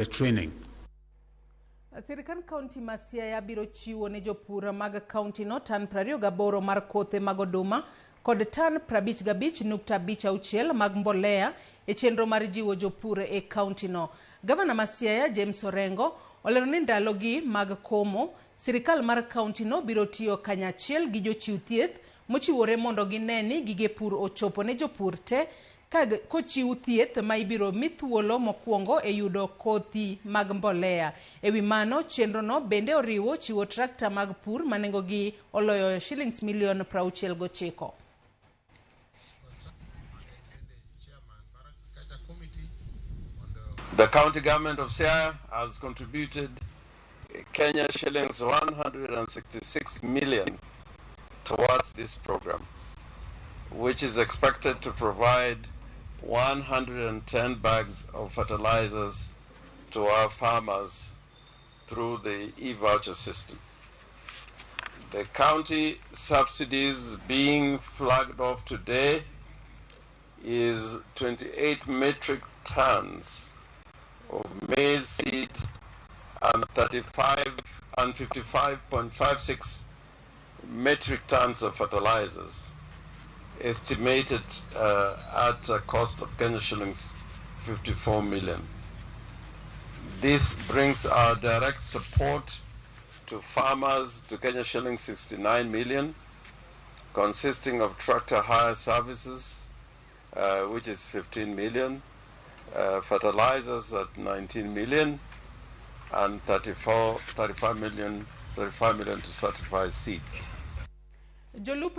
The training. Sirkand kaunti ma Siaya biro chiwo ne jopur mag kauntino tan 28 mar kothe mag oduma kod tan 55.56 mag mbolea e chenro mar jiwo jopur e kauntino. Gavana ma Siaya James Orengo olero ni ndalogi mag komo, sirkal mar kauntino biro tiyo kanyachiel gi jochiw thieth mochiwore mondo gine ni gige pur ochopo ne jopur te ka kochiw thieth ma ibiro mi thuolo mokwongo e yudo kothi mag mbolea. E wi mano, chenrono bende oriwo chiwo trakta mag pur ma nengogi oloyo shillings milion 69. The county government of Siaya has contributed Kenya shillings 166 million towards this program, which is expected to provide 110 bags of fertilizers to our farmers through the e-voucher system. The county subsidies being flagged off today is 28 metric tons of maize seed and 35 and 55.56 metric tons of fertilizers, estimated at a cost of Kenya shillings 54 million. This brings our direct support to farmers to Kenya shillings 69 million, consisting of tractor hire services, which is 15 million, fertilizers at 19 million, and 35 million to certify seeds. Jolupo